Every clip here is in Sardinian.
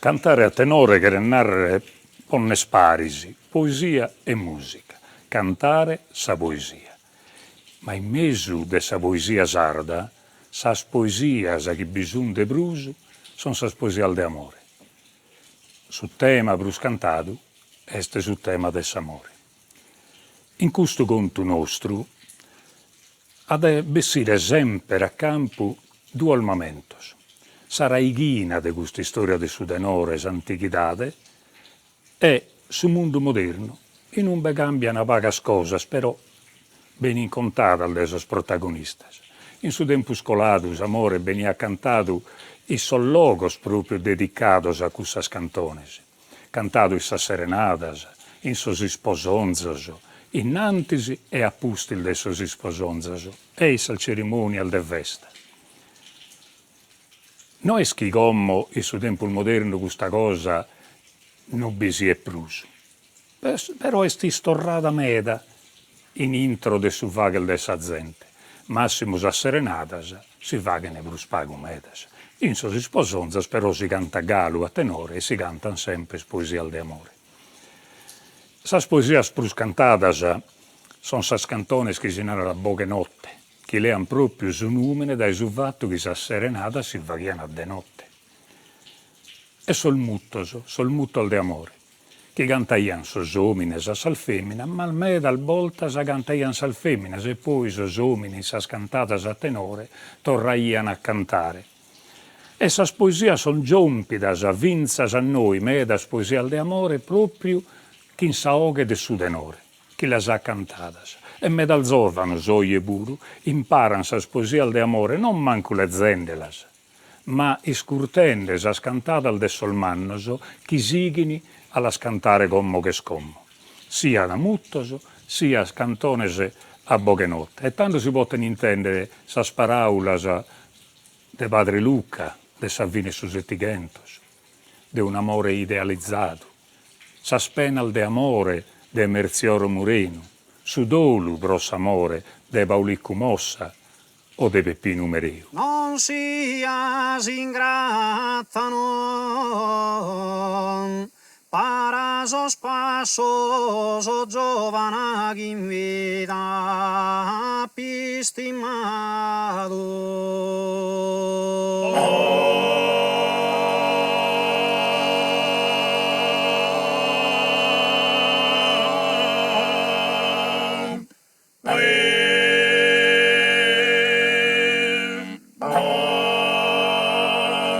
Cantare a tenore cheret nàrrere ponner paris poesia e mùsica, cantare sa poesia. Ma in mesu de sa poesia sarda, sas poesias chi bi sunt de prus sunt sas poesias de amore. Su tema prus cantadu est su tema de s'amore. In custu contu nostru at a bessire semper a campu duos mamentos, sa raighina de custa istòria de su tenore, s'antighidade, e su mundu modernu, in umbe càmbian pagas cosas, però benin contadas dae sos protagonistas. In su tempus coladu s'amore beniat cantadu in sos logos pròpiu dedicados a cussas cantones. Cantadu in sas serenadas, in sos isposonzos, innantis e a pustis de sos isposonzos e in sas cerimonias de festa. No est chi como in su tempus modernu custa cosa no bi siet prus, però est istorrada meda in intro de su fagher de sa zente, massimu sas serenadas si faghen prus pagu medas. In sos isposonzos però si cantat galu a tenore e si cantan semper poesias de amore. Sas poesias prus cantadas son sas cantones chi si narat a boghe notte, chi lean propriu su numene dae su fattu chi sas serenadas si faghian a de notte. E sos mutos, sos mutos de amore. chi cantaian sos omines a sas feminas, ma medas boltas cantaian sas feminas e poi sos omines in sas cantadas a tenore torraian a cantare. E sas poesias son giompidas fintzas a nois, medas poesias de amore, propriu chin sa 'oghe de su tenore, chi las at cantadas. E medas zovanos, oje puru, imparan sas poesias de amore non mancu lezendelas, ma iscurtende sas cantadas de sos mannos chi sighin a las cantare como ch'est como, siat mutos, siat cantones a boghe note. E tando si poten intender sas paraulas de padre Luca de sa fine 'e su Setighentos, de un'amore idealizadu, sas penas de amore de Mertzioro Murenu, su dolu pro s'amore de Pauliccu Mossa, o de Peppinu Mereu. Non sias ingrata non para sos passos o giovana chi in vida ap'istimadu.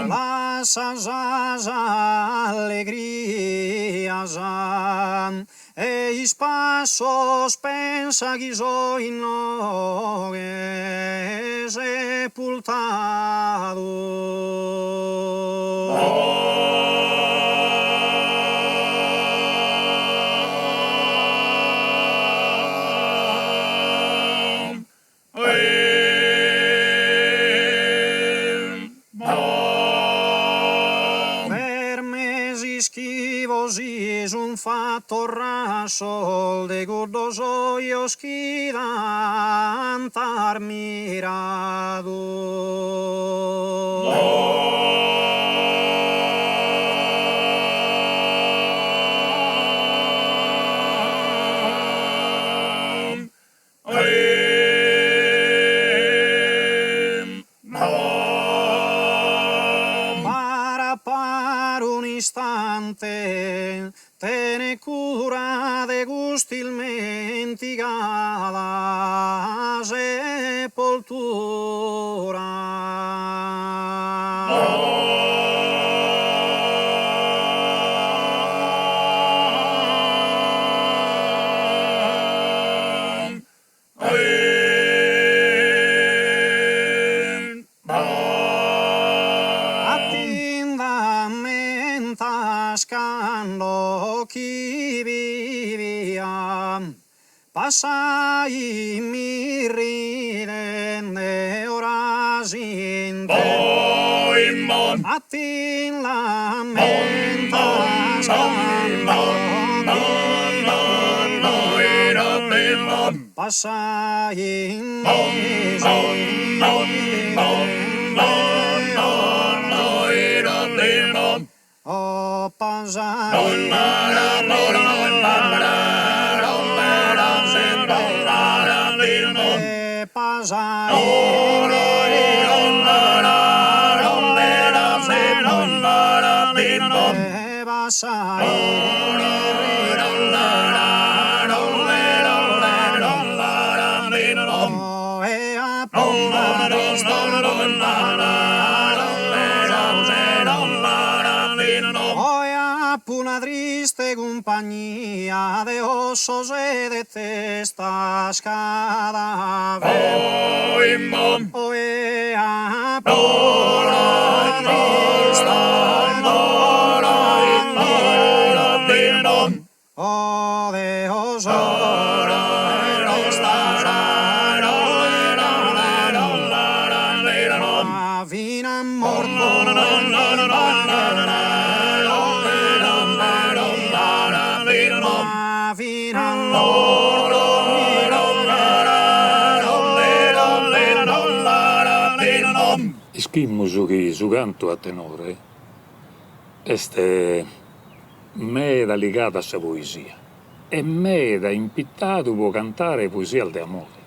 Lassa sas allegrias e ispassos pensa chi so inoghe sepultadu. Vermes ischivos si sun fattos rassos de cuddos ojos chi tantu as miradu. Para para un'istante tene cura de cust'ismentigada sepoltura. A ti nd'ammentas cando chi bivia passaimis ridende oras intreas A ti nd'ammentas cando chi bivia Passaimis ridende oras. Apo una triste cumpagnia de ossos e de testas cada Ischimus chi su cantu a tenore est meda ligadu a sa poesia e meda impitadu pro cantare poesias de amore.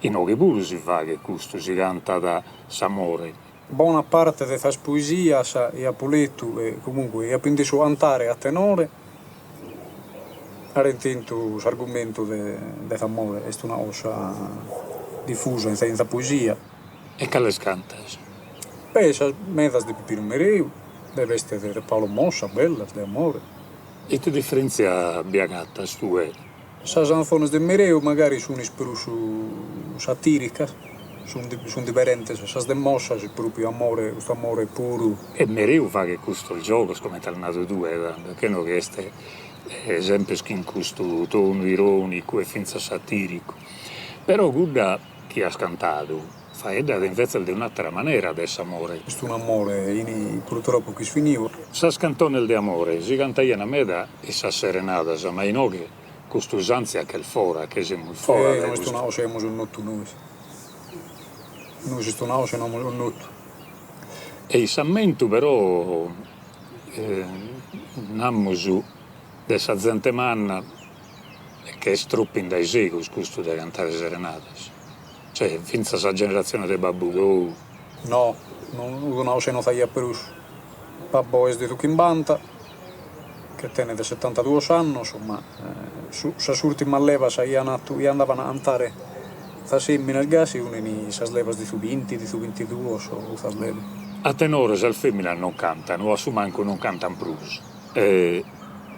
Inoghe puru si faghet custu, si cantat s'amore. Bona parte de sas poesias chi apo letu e comunque chi apo intesu cantare a tenore ant tentu s'argumentu de s'amore, est una cosa difusa in sa poesia. E cales cantas? Beh, sas medas de Pipinu Mereu, de b'est de Paolo Mossa, bellas, de amore. Ite diferèntzia bi agatas tue? Sas cantzones de Mereu magari sun is prus satìricas, sun sun diferentes, sas de Mossa est pròpiu amore, custu amore puru. E Mereu faghet custos giogos, comente as nadu tue tando, che no chi est semper chin custu tonu irònicu e fintzas satìricu. Però cudda chi as cantadu faeddat invetzes de un'àtera manera de s'amore. Est un'amore in purtroppo chi est finiu. Sas cantones de amore si cantaian meda in sas serenadas, ma inoghe cust'usàntzia ch'est fora, che semus fora dae custu. Est una cosa chi amus connotu nois. Nois est una cosa chi no amus connotu. E s'ammentu però namus de sa zente manna ch'est tropu in dae segus custu de cantare serenadas, cioè fintzas sa generatzione de babbu tou. No, no una cosa chi no faghiat prus. Babbu est de su chimbanta, che tenet setantaduos annos, ma sas ùrtimas levas chi an atu chi andaban a cantare sas fèminas gasi funin sas levas de su binti, de su bintiduos, cussas levas. A tenore sas fèminas non cantan, o a su mancu non cantan prus.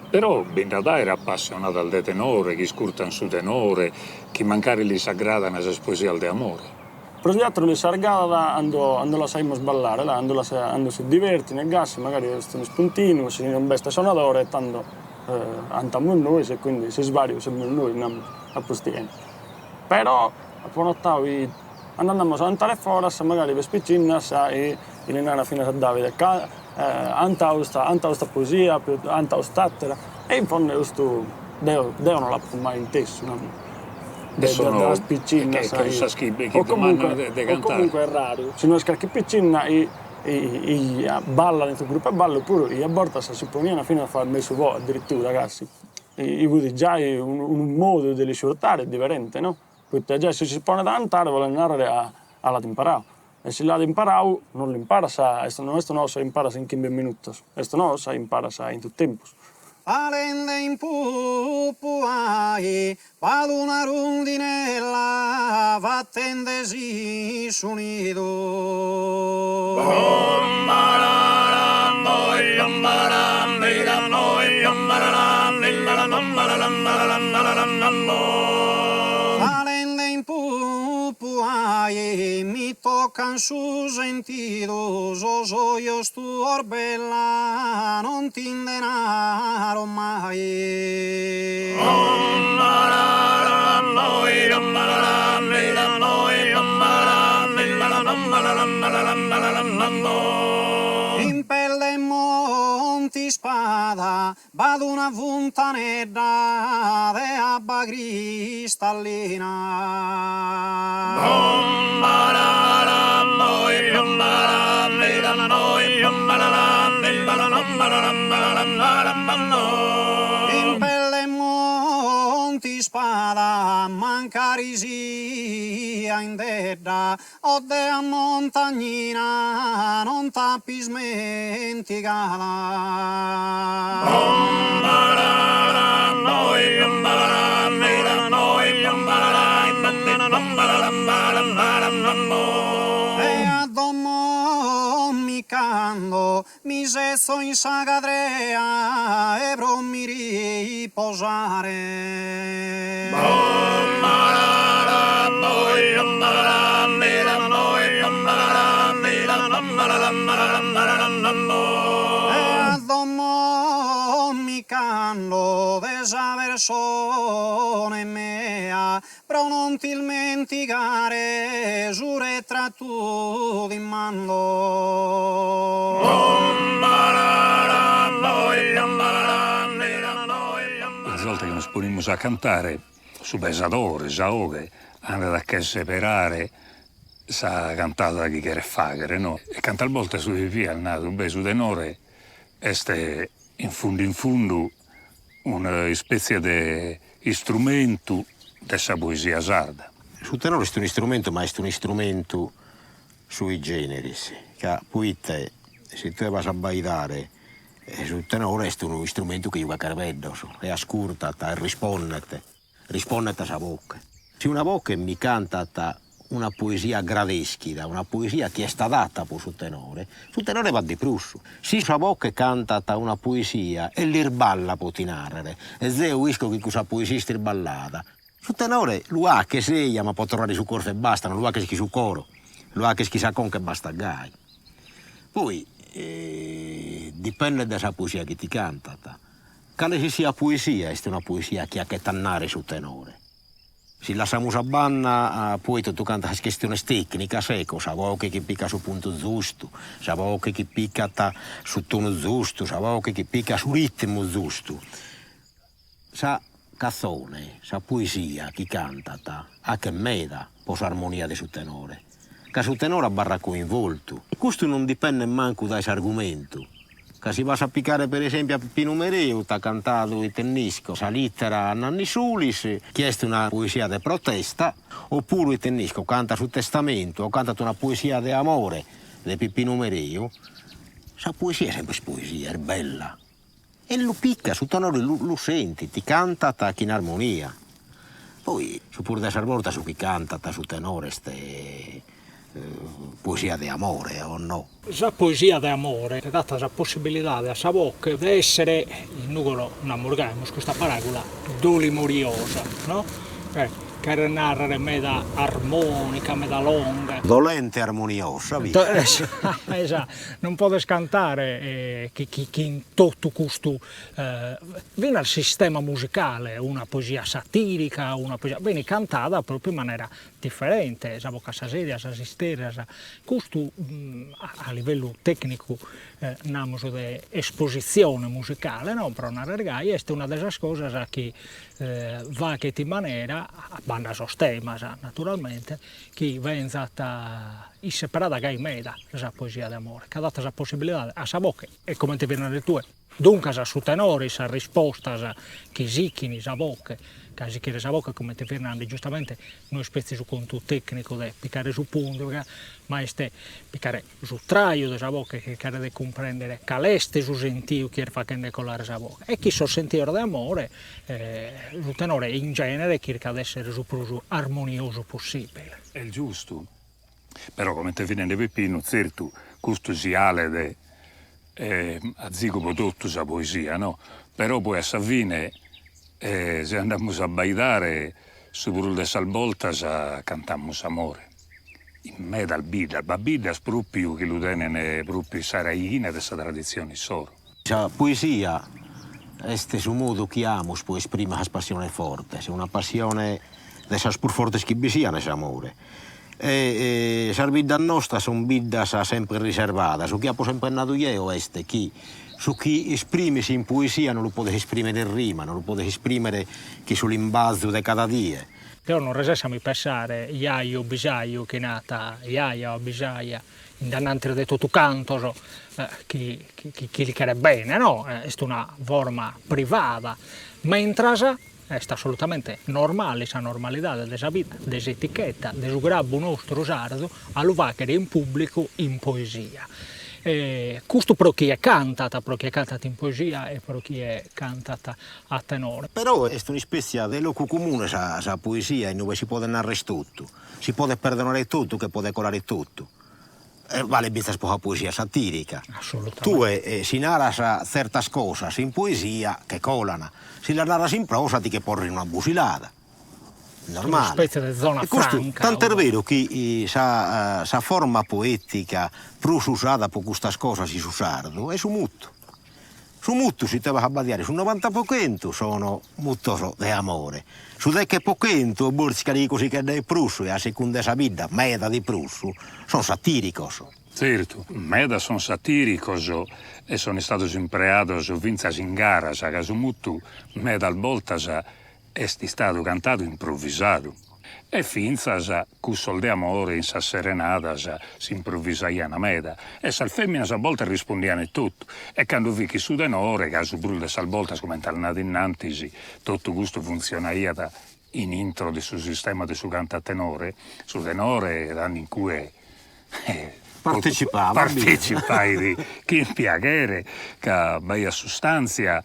Però bi nd'at àere apassionadas de tenore, chi iscurtan su tenore, chi mancari lis agradan sas poesias de amore. Prus che àteru lis agradat cando cando las faghimus ballare, là, cando las cando si divertin e gasi, magari est un'ispuntinu, si non b'est sonadore, tando cantamus nois e quindi s'isvàriu semus nois, namus, a pustis. Però apo notadu chi Cando andamus a cantare foras, magari b'est picinnas chi li naran finas a Davide ca canta custa canta custa poesia, canta cust'attera, e in fondo custu deo deo no l'apo mai intesu, no de sas picinnas chi o comunque o comunque est raru, si no est carchi picinna chi chi ballat in su gruppu 'e ballu puru chi a bortas si ponian finas a fagher mesu vo addirittura casi, chi fut giai unu modu de l'isciurtare diferente no Poita giai si si ponet a cantare bolet narrer ca l'at imparau, e si l'at imparau non l'imparas, est no est una cosa chi imparas in chimbe minutos, est una cosa chi imparas in su tempus. Falende in pupu ahi b'at una rundinella fatendesi su nidu. Falende in pupu ahi mi tocan su sentidu sos ojos tuos bella non ti nde naro mai. In pelle 'e Monte Ispada b'at una funtanedda de abba cristallina. In pelle Montispada mancari sia indedda o dea montagnina non t'ap'ismentigada. E a domo mi ch'ando Mi setzo in sa cadrea e pro mi riposare. E a domo mi ch'ando de sa persone mea Pro non t'ilmentigare su retratu ti mando. Onzi 'olta chi nos ponimus a cantare, su pesadore, sa 'oghe, andat a che seberare sa cantada chi cheret fagher, no? E cantas boltas su Pipi at nadu, beh, su tenore est in fundu in fundu una ispetzie de istrumentu de sa poesia sarda. Su tenore est un'istrumentu ma est un'istrumentu sui generis, ca poite si tue vas a abbaidare su tenore est unu istrumentu chi jughet cherbeddos e ascurtat e rispondet Rispondet a sa boche. Si una boche mi cantat una poesia agradeschida, una poesia chi est adatta po su tenore, su tenore b'at de prus. Si sa boche cantat una poesia e l'irballat po ti narrere, e zeo isco chi cussa poesia est irballada, su tenore lu 'aches eja ma po torrare su corfu e basta, non lu 'aches chin su coro, lu 'aches chin sa conca e bastat gai. Poi dipendet dae sa poesia chi ti cantat. Cale si siat poesia est una poesia chi 'achet andare su tenore. Si lassamus a banda poi totu cantas sas chistiones tecnicas, ecco, sa boche chi picat su puntu zustu, sa boche chi picat su tonu zustu, sa boche chi picat su ritmu zustu. Sa catzone, sa poesia chi cantat, 'achet meda po s'armonia de su tenore, ca su tenore abarrat coinvoltu. Custu non dipendet mancu dae s'argumentu, Ca si vas a picare per esempiu a Pippinu Mereu t'at cantadu ite nd'isco sa littera a Nanni Sulis, chi est una poesia de protesta, oppuru ite nd'isco cantat su testamentu o cantat una poesia de amore de Pippinu Mereu, sa poesia est sempre poesia, est bella e lu picat, su tenore lu lu sentit, ti cantat chin armonia. Poi su prus de sas bortas su chi cantat su tenore est poesia de amore o no? Sa poesia de amore dat sa possibilidade a sa boche de essere, in Nùgoro namus custa paràgula, dolimoriosa, no? Cheret nàrrere meda armònica, meda longa. Dolente armoniosa, via. Esatto, non podes cantare chi chin totu custu Finas sistema musicale, una poesia satirica, una poesia, benit cantada propriu in manera diferente, sa boche a sa seria, sas isterrias, custu a livellu tecnicu namus de espositzione musicale no, pro narrer gai, est una de sas cosas chi faghet in manera, a banda sos temas naturalmente, chi benzat isseperada gai meda sa poesia de amore, ca dat sa possibilidade a sa boche e comente fis nende tue Duncas a su tenore sas rispostas chi sichin sa boche, ca sichire sa boche comente fis nande giustamente no est petzi su contu tecnicu de picare su puntu, ma est picare su traju de sa boche, chircare de cumprendere cale est su sentiu chi est fachende colare sa boche e chi sos sentios de amore su tenore in genere chircat de essere su prus armoniosu possibile. Est giustu, Però comente fit nende Peppinu, tzertu custu si 'alet azigu pro totu sa poesia no, però poi a sa fine si andamus a abbaidare su prus de sas boltas cantamus s'amore, in medas biddas, b'at biddas propriu chi lu tenen propriu in sa raighina de sa traditzione issoro. Sa poesia est su modu chi amus pro esprìmere sas passiones fortes, una passione de sas prus fortes chi bi sian est s'amore. E sas biddas nostras sun biddas sempre riservadas, su chi apo sempre nadu jeo est chi su chi esprimis in poesia non lu podes esprimere in rima, non lu podes esprimere chin su limbazu de cada die. Deo non resesso a mi pessare jaju o bisaju chi nat jaja o bisaja. in dannantis de totu cantos chi chi li cheret bene no, est una forma privada, mentras est assolutamente normale sa normalidade de sa vida, de s'eticheta, de su grabbu nostru sardu a lu faghere in pubblicu in poesia. Custu pro chie cantat, pro chie cantat in poesia e pro chie cantat a tenore. Però est un'ispètzia de locu comune sa sa poesia in ue si podet narrer totu, si podet perdonare totu che podet colare totu. E balet fintzas pro sa poesia satìrica. Assolutamente. Tue si naras tzertas cosas in poesia che colan, si las naras in prosa ti che porrin una busilada. Normale. Un'ispètzia de zona E custu franca. tant'est beru chi sa sa forma poetica prus usada pro custas cosas in su sardu est su mutu. Su mutu, si tue vas a abbadiare, su novanta po chentu sono mutos de amore, su deche po chentu, o fortzis carchi cosighedda 'e prus, e a secunda 'e sa bidda meda de prus, son satiricos. Tzertu, meda son satiricos e son istados impreados fintzas in garas, ca su mutu medas boltas est istadu cantadu improvisadu e fintzas cussos de amore in sas serenadas s'improvisaian meda e sas feminas a boltas rispondian etotu e cando fit chin su tenore, ca su prus de sas boltas comente as nadu innantis totu custu funtzionaiat in intro de su sistema de su cantu a tenore, su tenore tando in cue Partecipava. Partecipait chin piaghere ca b'aiat sustantzia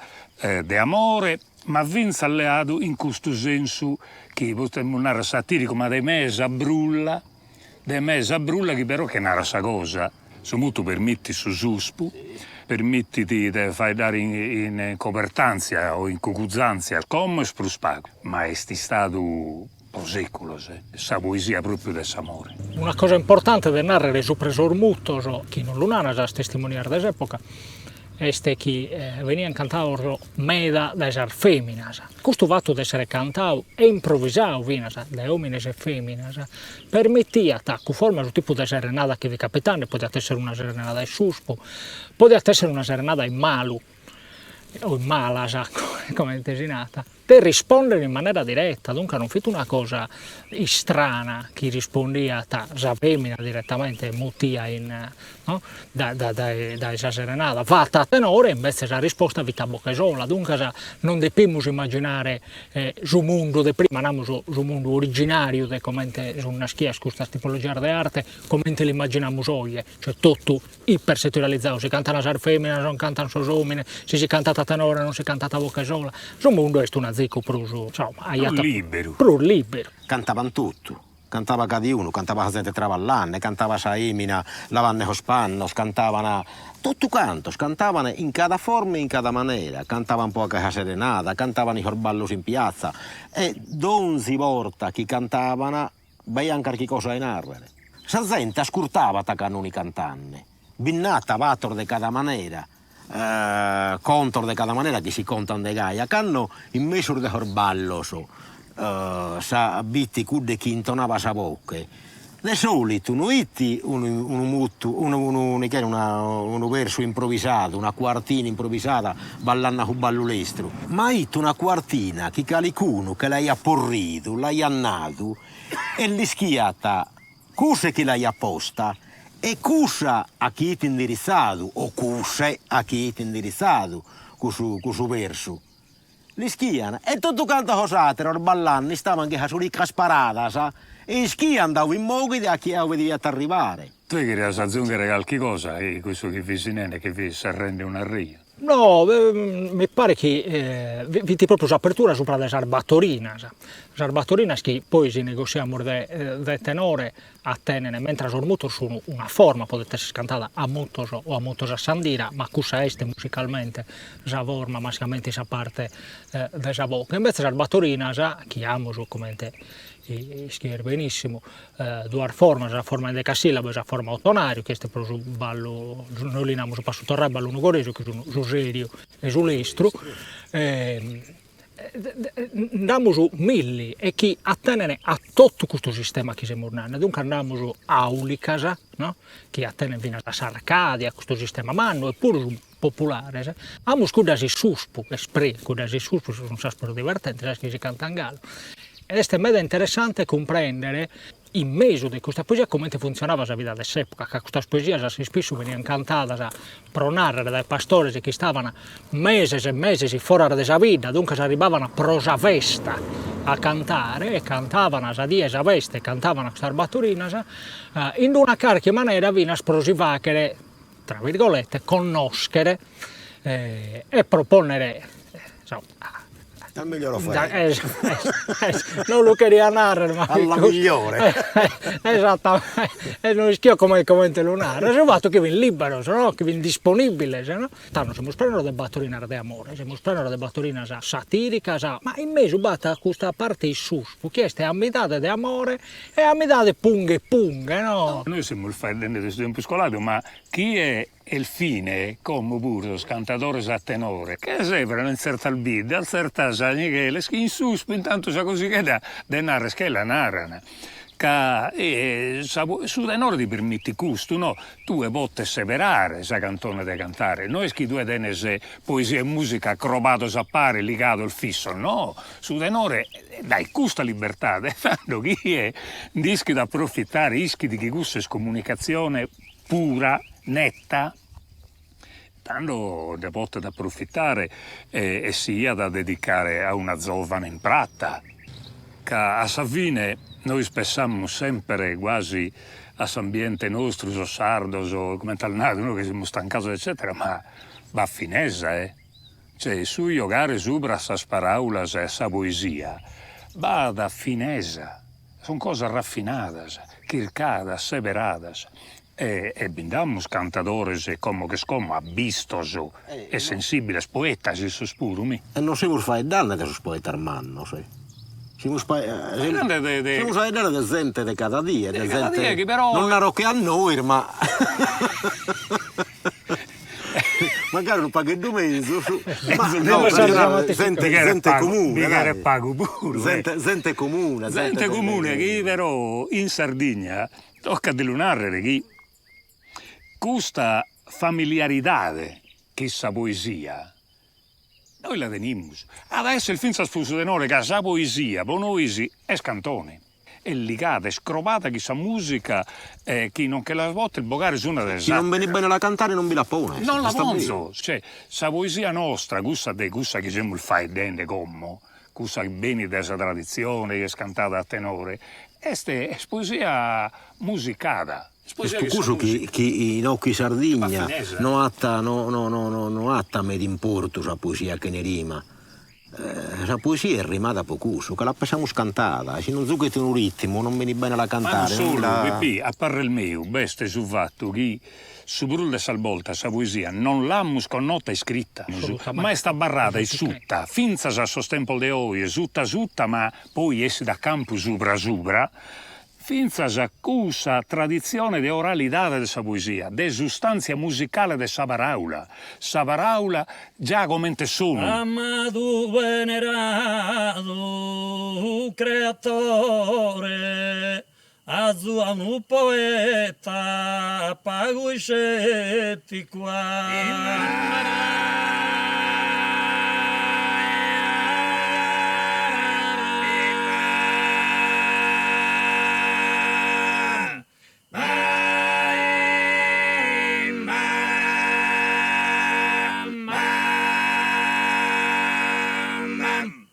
de amore ma fintzas leadu in custu sensu chi potemus narrer satiricu, ma de mesa brulla, de mesa brulla chi però che narat sa cosa. Su mutu permittit su suspu, permittit de faeddare in cobertantzia o in cuguzantzia, como est prus pagu, ma est istadu pro seculos sa poesia propriu de s'amore. Una cosa importante de narrer supra sos mutos, chi non lu naran sas testimonias de s'epoca, est chi benian cantados meda dae sas feminas. Custu fatu de essere cantadu e improvisadu finas dae omines e feminas permitiat, cunforme a su tipu de serenada chi fit capitende, podiat essere una serenada 'e suspu, podiat essere una serenada in malu o in malas, comente si narat, de rispondere in manera diretta, duncas non fit una cosa istrana chi rispondiat sa femina direttamente mutia in no dae dae dae sa serenada fata a tenore, imbetzes sa risposta fit a boche sola, duncas non depimus immaginare su mundu de prima, namus su mundu originariu de comente sun naschias custas tipologias de arte, comente l'immaginamus oje, cioè totu ipersettorializadu, si cantan sas feminas non cantan sos omines, si si cantat a tenore non si cantat a boche sola, su mundu est un'azicu prus, insomma, aiat prus liberu, prus liberu. Cantaban totu, cantabat cadiunu, cantabat sa zente traballande, cantabat sa 'emina lavande sos pannos, cantaban totu cantos, cantaban in cada forma e in cada manera, cantaban po 'achere sa serenada, cantaban in sos ballos in piazza e donzi borta chi cantaban B'aian carchi cosa 'e narrere. Sa zente ascurtabat cando 'ini cantande. Bi nd'at fatos de cada manera, contos de cada manera chi si contan de gai, a cando in mesus de sos ballos sa b'it cudde chi intonabat sa boche, de solitu no 'it unu unu mutu unu unu unu versu improvisadu, una cuartina improvisada ballande a ballu lestru, ma 'it una cuartina chi calicunu che l'aiat porridu, l'aiat nadu e l'ischiat cusse chi l'aiat posta e cussa a chi 'it indiritzadu o cusse a chi 'it indiritzadu cussu cussu versu. L'ischian e totu cantos sos ateros ballande istaban chin sas uricras paradas e ischian da ue 'it moghida e a chi a ue deviat arribare. Tue cherias azunghere calchi cosa in cussu chi fis nende chi fis serrende un'arriju. No, mi paret chi fit propriu s'apertura subra de sas batorinas, sas batorinas chi poi si negossiamus de de tenore atenen, mentras sos mutos sun una forma, podet esser cantada a mutos o a mutos a s'andira, ma cussa est musicalmente sa forma, mascamente in sa parte de sa boche, imbetzes sas batorinas, chi amus comente ischies benissimu, duas formas, sa forma endecasillabu e sa forma otonariu, chi est pro su ballu, nois li namus passu torrà e ballu nugoresu, chi sun su seriu e su lestru, nd'amus milli e chi atenen a totu custu sistema chi semus nande, duncas nd'amus aulicas, no, chi atenen finas a s'Arcadia, a custu sistema mannu e puru sun populares, amus cuddas in suspu, esprit, cuddas in suspu sun sas prus divertentes, sas chi si cantan galu, est meda interessante cumprendere. in mesu de custa poesia comente funtzionabat sa vida de s'epoca, ca custas poesias a s'ispissu beniant cantadas, pro narrer, dae pastores chi istaban meses e meses foras de sa bidda, duncas arribaban pro sa festa a cantare e cantaban sa die 'e sa festa e cantaban custas battorinas, in d'una carchi manera finas pro si fagher, tra virgolette, connoschere e pro ponnere insomma Al miglior offerente. No lu cheria narrer ma. Alla migliore. Esattamente, e no ischio comente lu narrer, su fattu chi fin liberos no, chi fin disponibiles no, tando semus prenos de battorinas de amore, semus prenos de battorinas satiricas, ma in mesu b'at custa parte 'e suspu chi est a midade de amore e a midade punghe punghe no. Nois semus faeddende de su tempus coladu, ma chie Est fine, como puru sos cantadores a tenore, che seberan in tzertas biddas, tzertas nigheles chi in suspu intantu sa cosighedda de narrer che la naran, ca sa su tenore ti permittit custu no, tue potes seberare sa cantone de cantare, no est chi tue tenes poesia e musica crobados a pare, ligados fissos, no, su tenore dait custa libertade, tando chie nd'ischit approfitare ischit chi cussa est comunicatzione pura, netta, tando nde potet aprofitare e si iat a dedicare a una zovana in prata, ca a sa fine nois pessamus sempre guasi a s'ambiente nostru, sos sardos, comente as nadu no, chi semus tancados eccetera, ma b'at finesa eh, cioè su giogare subra sas paraulas e sa poesia b'at finesa Sun cosas raffinadas, chircadas, seberadas e bi nd'amus cantadores como ch'est como abbistos e sensibiles, poetas issos puru, mi. E non semus faeddende de sos poetas mannos, semus faeddende de de semus faeddende de zente de cada die, de cada die chi però non naro che a nois ma Magari unu pagheddu menzus, ma no, zente zente comune, bi cheret pagu puru, zente zente comune, zente comune chi però in Sardigna tocat de lu narrer chi custa familiaridade chin sa poesia noi la tenimus, at a esser finzas pro su tenore ca sa poesia pro nois est cantone. Est ligada, est crobada chin sa musica chi non che las potes bogare s'una de s'atera. Si non benit bene a la cantare non bi la pones. Non la ponzo, cioè sa poesia nostra, cussa de cussa chi semus faeddende como, cussa chi benit dae sa traditzione, chi est cantada a tenore, est est poesia musicada. Est pro cussu chi chi inoghe in Sardigna no at no no no no at meda importu sa poesia chene rima Sa poesia est rimada pro cussu, ca la pensamus cantada, e si non zughet unu ritmu non benit bene a la cantare. Ma non solu, Pepi, a parrer meu b'est su fatu chi su prus de sas boltas sa poesia non l'amus connota iscrita, ma est abarrada issuta fintzas a sos tempos de oe, suta suta, ma poi essit a campu subra subra, Fintzas cussa traditzione de oralidade de sa poesia, de sustàntzia musicale de sa paràula, sa paràula già comente sonu. Amadu veneradu Creatore, azua unu poeta pagu iscetticu.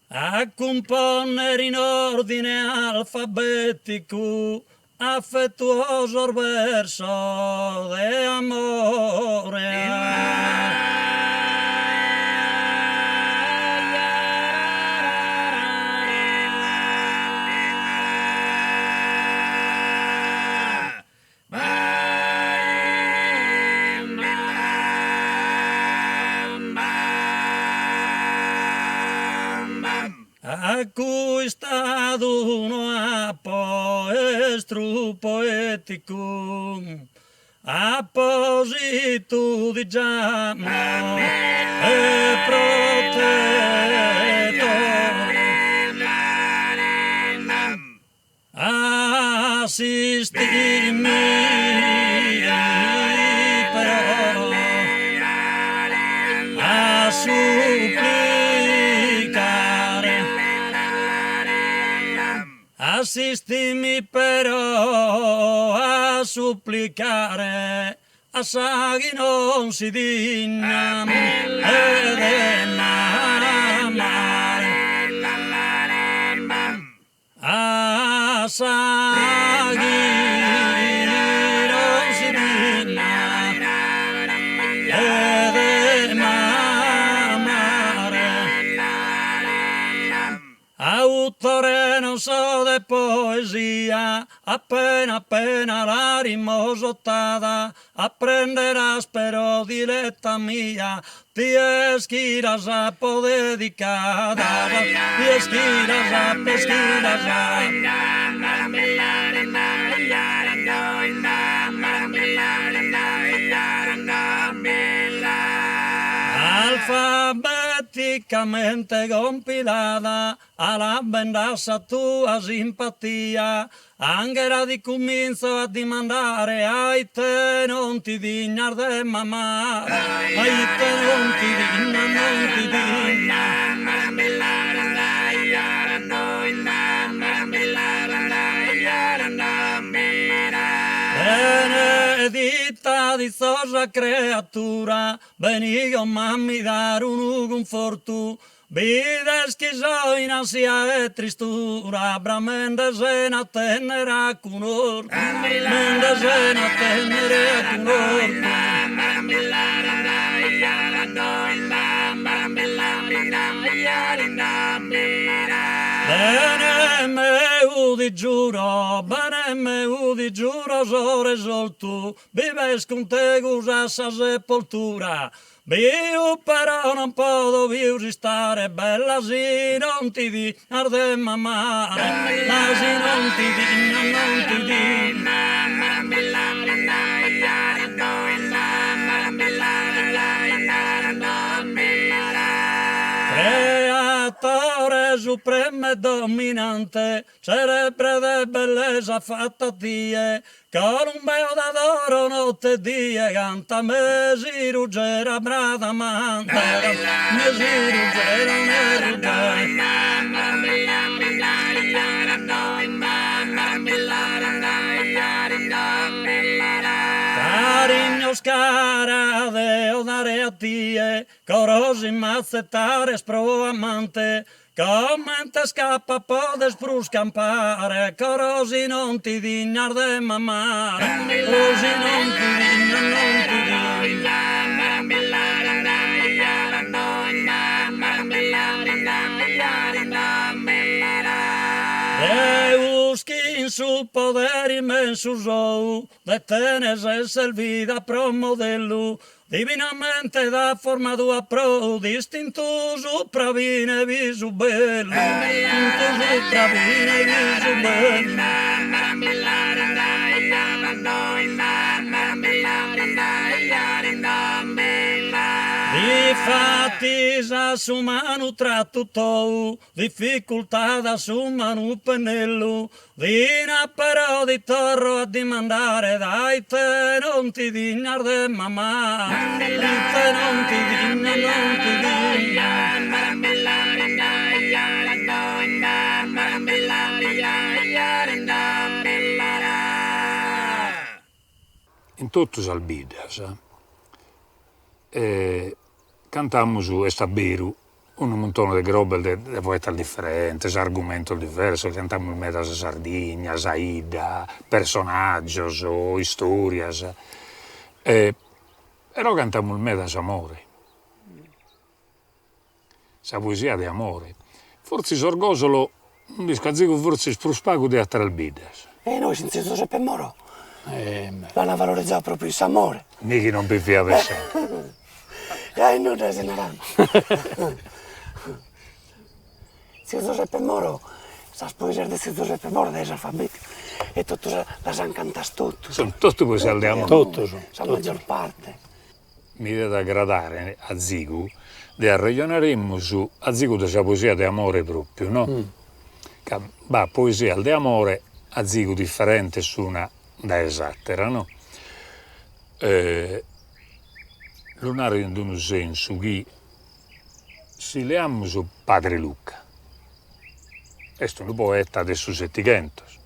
A cumponner in ordine alfabeticu Affettuosos versos de amore. Acuistadu no apo estru poeticu, apositu ti giamo e protetore. Assistimi però a supplicare. Insistimi però a supplicare a sa chi non si digna de m'amare a sa chi non si digna de m'amare. Autore non so de poesia, appena appena la rimo s'ottada, apprenderas però diletta mia, ti est chi las apo dedicadas, ti est chi las apo, est chi las Alfabeticamente compilada, alabende sa tua simpatia, anghera ti cumintzo a dimandare a ite non ti dignas de m'amare, a ite non ti dignas, non ti dignas. Benedita ditzosa creatura, Beni como a mi dare unu cunfortu, bides chi so in ansia e tristura, bramende sena tennere acunortu, bramende sena tennere acunortu. Bene meu ti giuro, bene meu ti giuro so resoltu Biver cun tegus a sa sepoltura, biu però non podo pius istare, bella si non ti dignas de m'amare, bella si non ti dignas, non ti dignas. Creatore supremu e dominante, celebre de bellesa fatu a tie, Columba eo t'adoro notte e die canta mesi ruggera Bradamante mesi ruggera me ruggera. Carignos cara deo dare a tie coro si m'atzettares pro amante Comente est ch'apo a poder prus campare, coro si non ti dignas de m'amare, o si non ti dignas, non ti dignas. Deus chin su podere immensu sou, de tene s'est servida pro modellu, Divinamente t'at formadu a prou, distintu supra fine visu bellu, distintu supra fine visu bellu. Difatis a s'umanu trattu tou, dificultat s'umanu pennellu, Fina però ti torro a dimandare da ite non ti dignas de m'amare, ite non ti dignas, non ti dignas. In totu sas biddas cantamus, est a beru, unu muntone de grobes de de poetas diferentes, argumentos diversos, cantamus meda sa Sardigna, sa 'idda, personaggios, istorias, però cantamus meda s'amore, sa poesia de amore, fortzis Orgosolo, non nd'isco azigu fortzis prus pagu de ateras biddas. E nois in Tziu Zoseppe Moro l'an valorizadu propriu s'amore. Mi chi non bi fia pensende. Gai nudda si narat. Tziu Zoseppe Moro, sas poesias de tziu Zoseppe Moro dae s'alfabetu e totu las an cantas totus. Sun totu poesias de amore. Totus. Sa maggior parte. Mi diat agradare azigu de arrejonaremus azigu de sa poesia de amore propriu, no? Ca b'at poesias de amore azigu diferentes s'una dae s'atera, no? Lu naro in d'unu sensu chi si leamus Padre Luca. Est unu poeta de su Setighentos.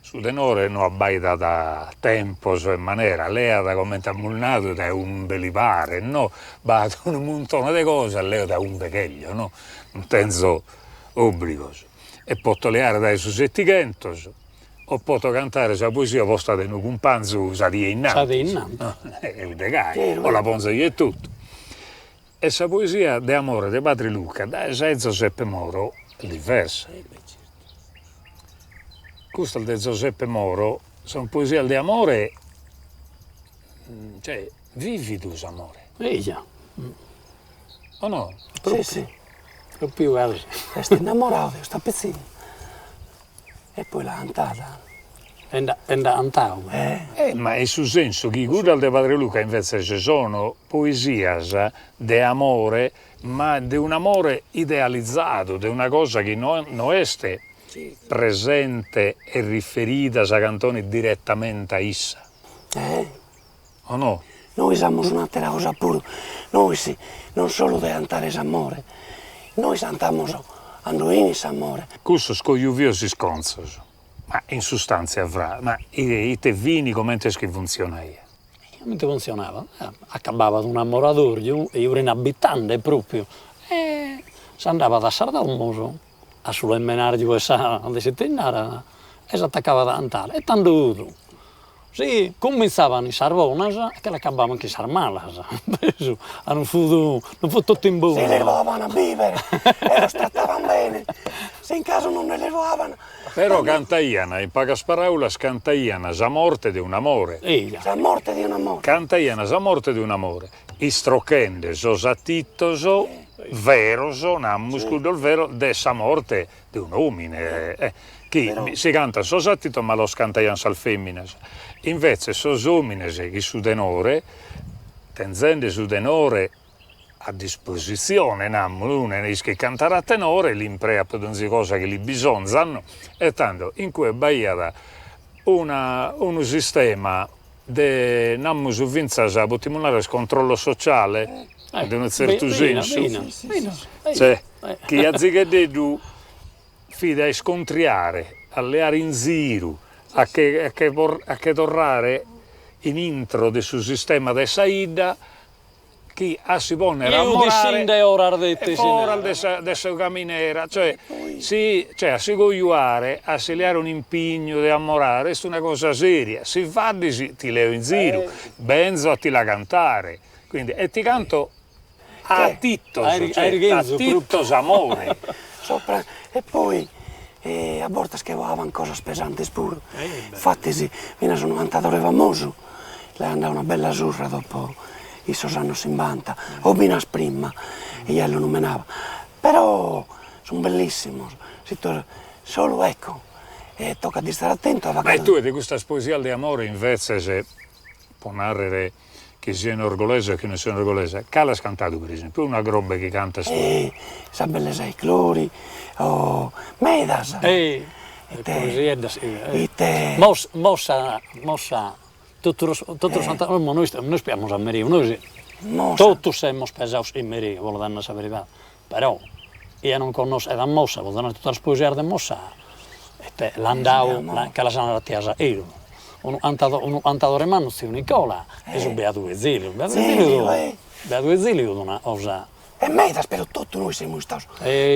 Su tenore no abbaidat tempos e manera, leat comente amus nadu dae umbe li paret, no, b'at unu muntone de cosas, leo dae umbe cheglio, no, non tenzo obbrigos e poto leare dae su Setighentos o poto cantare sa poesia posta dae unu cumpanzu sa die innantis, sa die innantis, est de gai, o la ponzo eo etotu. E sa poesia de amore de Padre Luca dae sa 'e Zoseppe Moro est diversa. Custas de Zoseppe Moro son poesias de amore, cioè vividu s'amore. Eja. O no? Si si. Propriu gasi. Est innamoradu de custa pitzinna e poi l'at 'antada. E nd'at 'antadu. Eh ma in su sensu chi cuddas de Padre Luca invetzes sono poesias de amore, ma de un'amore idealizadu, de una cosa chi no no est presente e riferida sa cantone direttamente a issa. O no? Nois amus un'atera cosa puru, nois non solu de 'antare s'amore, nois 'antamus cando 'enit s'amore. Cussos cojuvios iscontzos, ma in sustantzia fra, ma ite fini, comente est chi funtzionaiat? Comente funtzionabat? Acababat un'amoradorju e 'urin abitande propriu e s'andabat a sas domos, a su lemenarju 'e sa de s'ite narat e s'atacabat a 'antare e tando 'udu Si cumintzaban in sas bonas e che l'acababan chin sas malas, cumpresu? A non fut non fut totu in bonu. Si lis boaban a bìvere e los trataban bene, si in casu non nde lis boaban. Però cantaian, in pagas paraulas, cantaian sa morte de un'amore. Eja. Sa morte de un'amore. Cantaian sa morte de un'amore, istrochende sos atitos veros, namus cuddos veros, de sa morte de un'omine, eh, chi si cantan sos atitos ma los cantaian sas feminas, invetze sos omines chi su tenore, tenzende su tenore a dispositzione, namus, unu ischit cantare a tenore, l'impreat pro donzi cosa chi li bisonzat, no, e tando in cue b'aiat una unu sistema de, namus, fintzas, potimus narrer, controllo sociale, de unu tzertu sensu, cioè, chi azigheddeddu fit a iscontriare, a leare in ziru, a che a che a che torrare in intro de su sistema de sa 'idda chi a si ponnere a amorare foras de sa de sa caminera, cioè si cioè a si cojuare, a si leare un'impignu de amorare est una cosa seria, si faddis ti leo in ziru, benzo a ti la cantare, quindi e ti canto a attitos, cioè attitos amore. Sopra e poi a bortas che boaban cosas pesantes puru, infattis finas unu cantadore famosu l'aian dadu una bella surra dopo in sos annos chimbanta, o finas prima, e ja lu numenaba, però sun bellissimos, si tue solu ecco, tocat de istare attentu a Ma e tue de custas poesias de amore invetzes, po narrer chi sian orgolesa o chi non sian orgolesa, cale as cantadu per esempiu, una crobe chi cantas tue. Sa bellesa 'e Clori, o medas. E poesieddas, ite. Mossa mossa Totu totu santa como nois nois piamus a Mereu, nois totus semus pesados in Mereu, po nai sa veridade, però chie non connoschet a Mossa, po narrer totas sas poesias de Mossa, ite l'an dadu, ca las an 'atias a 'idu, unu cantadore unu cantadore mannu tziu Nicola e su Beadu Eziliu, Beadu Eziliu Beadu Eziliu fut una cosa E medas, però totu nois semus istados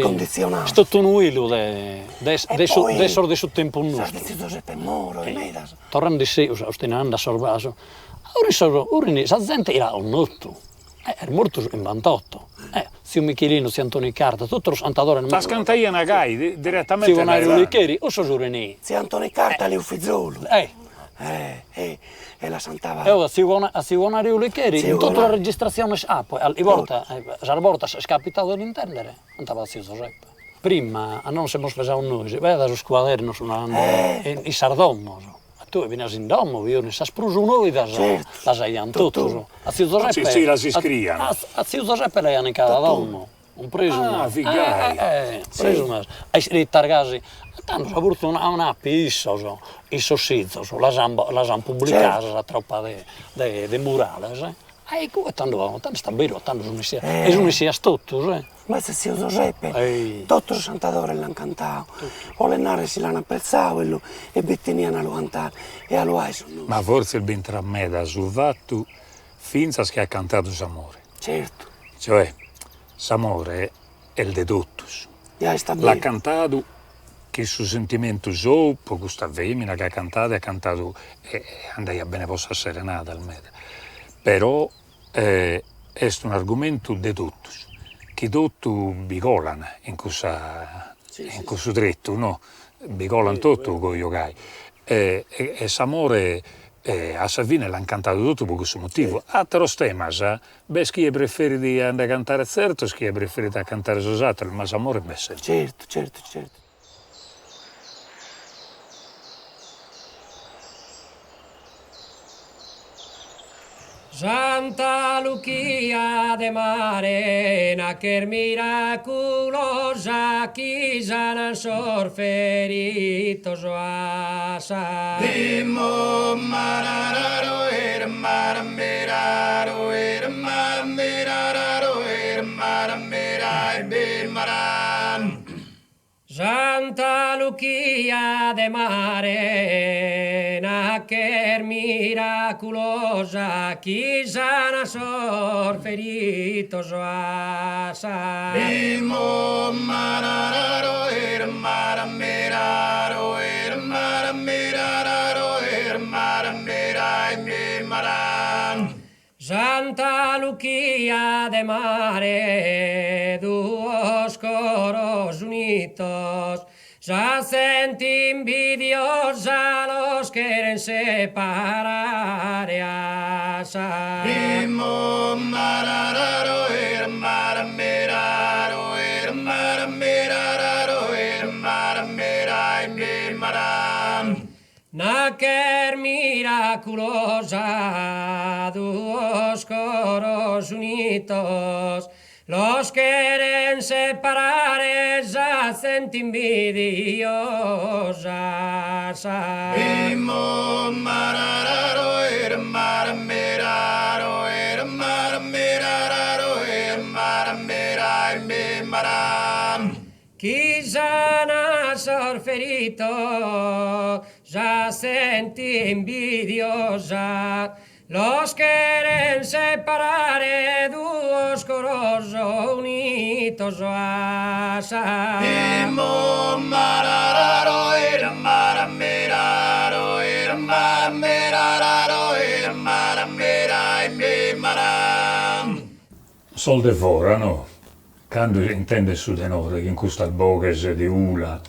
condizionados. Est totu unu 'ilu de de de sos de su tempus nostru. Sas de tziu Zoseppe Moro e medas. Torrende a segus, Austinu, andende a sos vasos, ora issos, ora sa zente l'at connotu, est mortu su chimbantotto, tziu Michelinu, tziu Antoni Carta, totu sos cantadores. Las cantaian gai, direttamente Tziu Gonariu Licheri, cussos urini. Tziu Antoni Carta li 'ut fizolu. E la cantava. Eo a tziu a tziu Gonariu Licheri in totu sas registratziones apo e alchi borta sas bortas est capitadu de l'intendere, cantabat tziu Zoseppe. Prima, cando nos semus pesados nois, b'aiat sos cuadernos in in sas domos, a tue finas in domo bi 'urin sas prus noidas las aian totus, a tziu Zoseppe Si si las iscrian. A tziu Zoseppe l'aian in cada domo Cumpresu Ah, fit gai. Eh, cumpresu m'as. A iscritas gasi. E tando sa fortuna an apiu issos, in sos sizos, las an las an publicadas a tropa de de de murales. Ah eccu, e tando, tando est aberu, tando sun essias, e sun essias totus, eh. Ma est tziu Zoseppe, totu sos cantadores l'an cantadu, 'olet narrer si l'an apretzadu e lu e bi tenian a lu cantare e a lu aer su nùmene. Ma fortzis b'intrat meda su fatu fintzas chi at cantadu s'amore. Certu. Cioè, s'amore est de totus. Ja est aberu. L'at cantadu chin su sentimentu sou po custa femina chi at cantadu e at cantadu e andaiat bene po sas serenadas meda, però est un'argumentu de totus, chi totu bi colan in cussa in cussu tretu no, bi colan totu coju gai e e s'amore a sa fine l'an cantadu totu po cussu motivu, ateros temas b'est chie preferit a nde cantare tzertos, chie preferit a cantare sos ateros, ma s'amore b'est sempre. Certu, certu, certu. Santa Luchia de mare, nach'est miraculosa chi sanan sos feritos a sa. Santa Luchia de mare, nach'est miraculosa chi sanas sos feritos a sa. Santa Luchia de mare, duos coros unitos, sa zente imbidiosa los cheren separare a sa. Nach'est miraculosa, duos coros unitos, los cheren separare sa zente imbidiosa. Sa. Chi sana sos feritos, sa zente imbidiosa, los cheren separare duos coros unitos a sa. Sos de fora no Cando intendes su tenore chin custas boghes de 'ula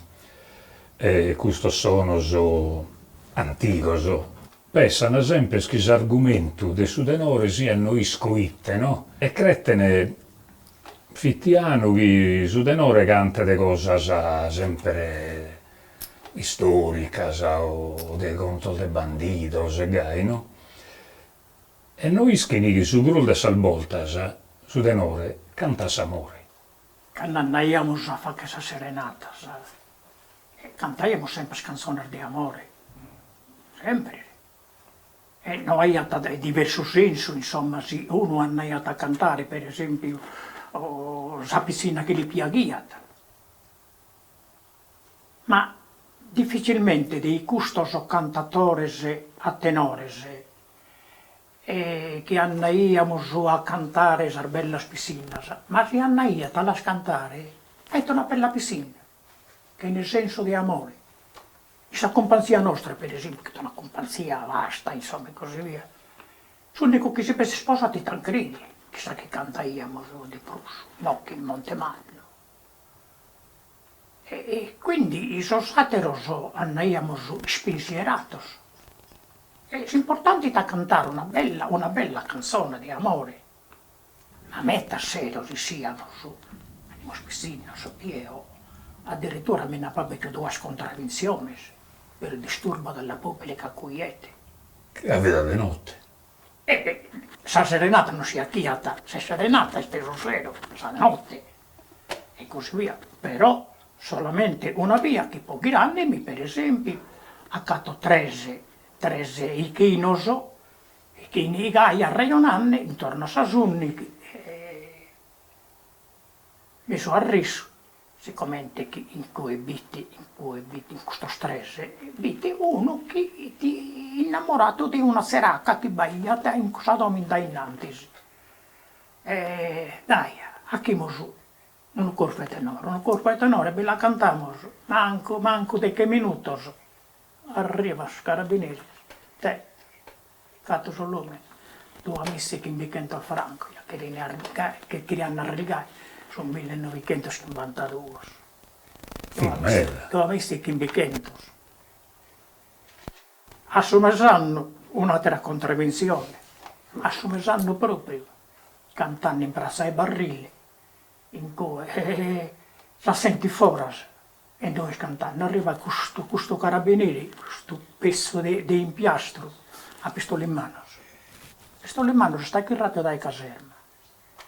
e custos sonos antigos, pessan semper chi s'argumentu de su tenore siat no isco ite, no? E creten fitianu chi su tenore cantet cosas semper istoricas o de contos de bandidos e gai, no? E no ischin chi su prus de sas boltas su tenore cantat s'amore. Cando andaiamus a fagher sas serenatas, cantaiamus sempre cantzones de amore, sempre, e no aiat diversu sensu, insomma, si unu andaiat a cantare, per esempiu, sa pitzinna chi li piaghiat. Ma dificilmente de custos cantatores a tenores chi andaiamus a cantare sas bellas pissinnas, ma si andaiat a las cantare est una bella pissinna, chene sensu de amore. In sa cumpanzia nostra, per esempiu, chi est una cumpanzia vasta, insomma, e così via, s'unicu chi si b'est isposadu est Tancredi, chi sa chi cantaiamus de prus, no chi in Montemannu. E quindi sos àteros andaiamus ispensierados. E s'importante est a cantare una bella una bella cantzone de amore. Ma meta seros issiamus, fimus pitzinnos, eo addirittura mi nd'apo abetu duas contravintziones per disturbo della pubblica quiete. Ca fiat de notte. E sa serenata non si 'achiat, sa serenata est su sero, sa notte e così via, però solamente una bia chi po ghirandemi, per esempiu, acato tres tres 'ichinos. Chi gai arrejonande intorno a sas ùndighi mi so arrissu, sicomente chi in cue b'it, in cue b'it, in custos tres, b'it unu chi 'it innamoradu de una tzeraca chi b'aiat in cussa domo in dae innantis. E dai, 'achimus unu corfu 'e tenore, unu corfu 'e tenore bi la cantamus, mancu mancu deghe minutos, arrivat sos carabineris, te Fatu su lumene, duamizachimbicentos francos, ja cherian arrigare, che cherian arrigare, su millenovichentoschimbanta-duos. Fit meda. Duamizachimbicentos. A su mesannu un'atera contraventzione, a su mesannu propriu, cantande in pratza 'e Barrile, in cue sa zente foras E nois cantande, arrivat custu custu carabineri, custu pessu de de impiastru, a pistola in manos, pistola in manos est achirratu dae caserma,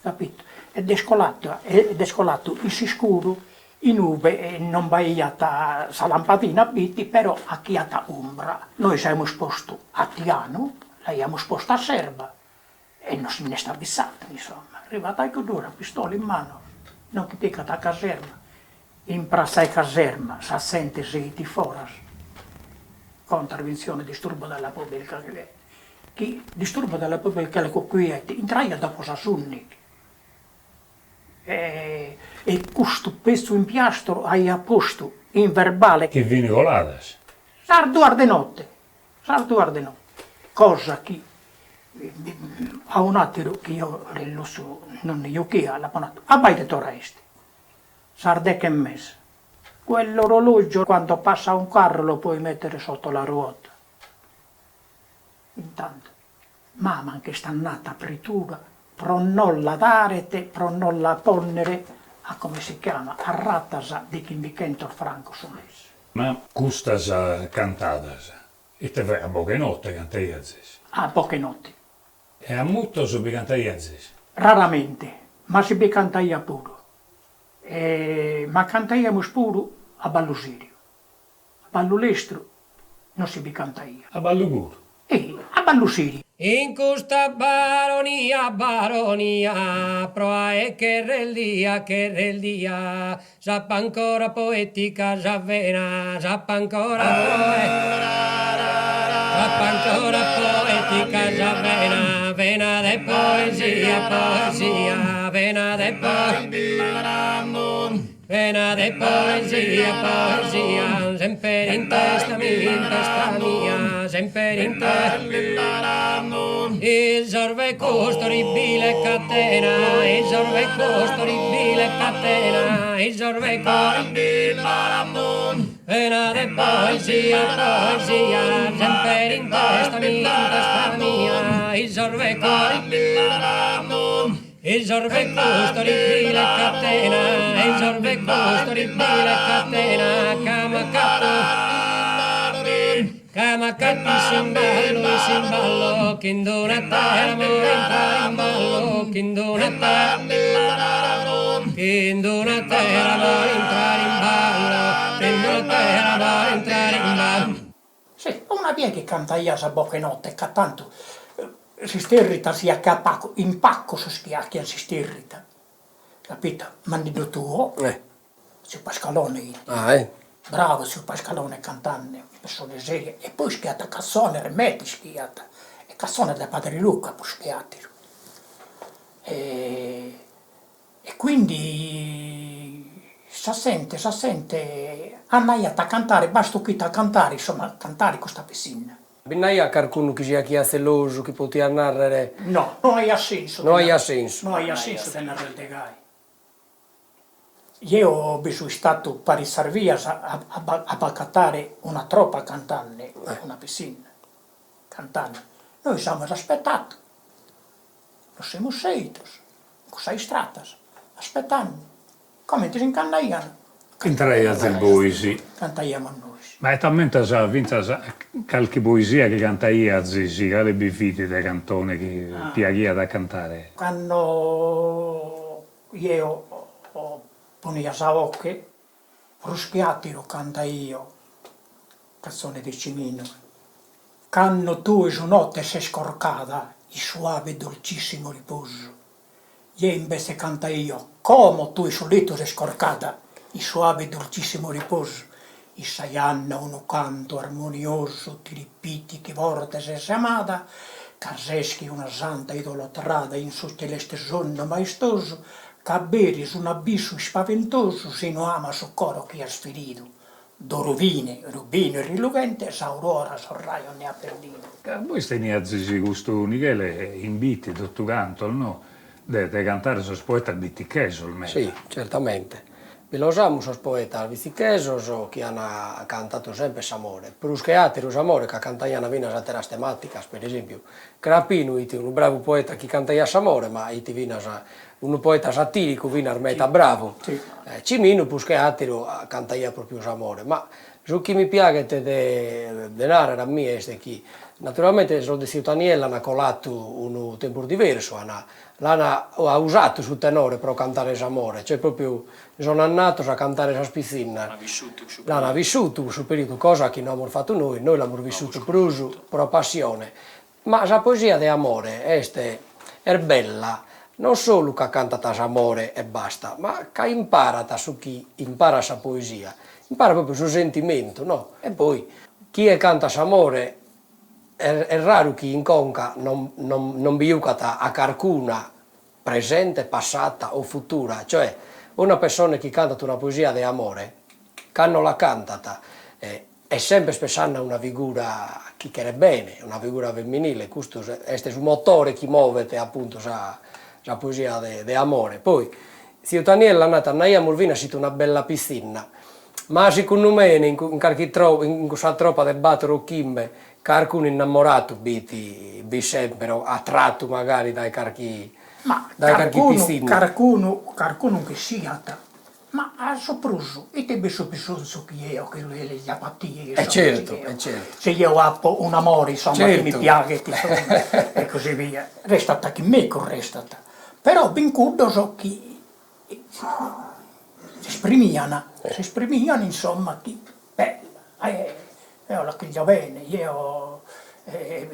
capito, ed est colatu ed est colatu in s'iscuru inube non b'aiat sa lampadina b'it, però 'achiat umbra, nois aimus postu a tianu, l'aiamus postu a s'erba E non si nd'est abissatu, insomma. Arrivat a cudd'ora, pistola in manos, no che picat a caserma. In pratza 'e caserma sa zente sighit foras, contraventzione disturbo della pubblica chi disturbo della pubblica quiete intraiat dopo sas ùndighi. E custu petzu impiastru aiat postu in verbale. Chi fin coladas. Sas duas de notte Sas duas de notte, cosa chi a un'ateru chi eo relossu non nde juchia, l'apo natu, abbaida it'ora est, sas deche e mesa, quell'orologio quando passa un carro lo puoi mettere sotto la ruota. Intanto mama nch'est andata a pretura pro non la daret, pro non la ponnere a come si chiama, a ratas de chimbichentos francos su mese. Ma custas cantadas, ite fai, a boghe 'e notte cantaiazis? A boghe 'e notte. E a mutos bi cantaiazis? Raramente, ma si bi cantaiat puru. E ma cantaiamus puru a ballu seriu. A ballu lestru non si bi cantaiat. A ballu puru? E a ballu seriu. In custa Baronia, Baronia, pro aer cherreldia, cherreldia, s'apo ancora poetica sa vena, s'apo ancora s'apo ancora poetica sa vena, vena de poesia, poesia, vena de Vena de poesia, poesia, semper in testa mia, in testa mia, semper in testa Isorve cust'orribile catena, isorve cust'orribile catena, isorve Vena de poesia, poesia, semper in testa mia, in testa mia, isorve Isorve cust'orribile catena, isorve cust'orribile catena, ca m'acato, ca m'acato in s'imballu, in s'imballu, chin d'una terra moro intrare in ballu, chin d'una terra, chin d'una terra moro intrare in ballu, chin d'una terra moro intrare in ballu. Si, una die chi cantaias a boche 'e notte, ca tantu s'isterrita si 'achiat pacu, in pacos sos chi 'achian s'isterrita, capito, manneddu tuo, tziu Pascalone 'it. Ah eh. Bravu tziu Pascalone cantande, pessone seria, e poi ischiat cantzones meda ischiat, e cantzones de Padre Luca prus che atteru. E quindi sa zente sa zente andaiat a cantare, bastu chi 'it a cantare, insomma a cantare custa pitzinna. Bi nd'aiat carcunu chi si 'achiat zelosu, chi potiat narrere. No, no aiat sensu. No aiat sensu. No aiat sensu de narrer de gai. Jeo bi so istatu paritzas bias a a b'acatare una tropa cantande, una pitzinna cantande. Nois amus aspetatu Nos semus sèitos in cussas istratas, aspetande, comente si nch'andaian. Intraiazis bois. Cantaiamus nois. Ma e t'ammentas fintzas calchi poesia chi cantaiazis, cale bi fit de cantone chi piaghiat a cantare? Cando jeo ponia sa 'oche, prus che atteru cantaio canzone de Cimino. Canno tue su notte ses corcada in suave dolcissimo riposu, Jeo imbetze cantaio, Como tue in su lettu ses corcada in suave dolcissimo riposu, in sa janna unu cantu armoniosu ti ripitit chi forte ses amada, ca ses che una santa idolotrada in su celeste sonnu maestosu, ch'aberis un'abissu ispaventosu si no amas su coro chi as feridu. D'oro fine, rubinu e rilughente, s'aurora sos rajos nde at perdidu. Ca bois teniazis custu Nighele in Bitti totu cantos no, de de cantare sos poetas bittichesos meda. Si, certamente. Bi los amus sos poetas bitzichesos chi an cantatu sempre s'amore, prus che ateru s'amore ca cantaian finas ateras tematicas, per esempiu Crapinu 'it unu bravu poeta chi cantaiat s'amore, ma 'it finas unu poeta satiricu finas meta bravu. Ciminu prus che ateru cantaiat propriu s'amore, ma su chi mi piaghet de de narrer a mie est chi naturalmente sos de Tziu Tanielle an colatu unu tempus diversu, an l'an usatu su tenore pro cantare s'amore, cioè propriu Sono andatos a cantare sas pitzinnas. L'ana vissutu cussu periodu. L'ana vissutu cussu periodu, cosa chi no amus fatu nois, nois l'amus vissutu prus pro passione. Ma sa poesia de amore est est bella non solu ca cantat s'amore e basta, ma ca imparat su chi imparat sa poesia, imparat propriu su sentimentu, no? E poi chie cantat s'amore est est raru chi in conca non non non bi jucat a carcuna presente, passata o futura, cioè una pessone chi cantat una poesia de amore, cando la cantat est sempre pessande a una figura chi cheret bene, una figura femminile, custu est su motore chi movet apuntu sa sa poesia de de amore. Poi tziu Tanielle at natu andaiamus finas 'it una bella pitzinna, ma sicundu mene in carchi tro in cussa tropa de bator o chimbe Carcunu innamoratu b'it b'it semper o atratu magari dae carchi Ma dae carchi carcunu pitzinnu. carcunu carcunu nche siat, ma a su prus ite b'est su bisonzu chi eo che li apo a tie, E insomma, si certu, eo e certu. si eo apo un'amore insomma chi mi Certu. piaghet insomma e così via, restat chin mecus restat, però b'in cuddos chi s'esprimian, s'esprimian insomma chi bella eo la cherjo bene, jeo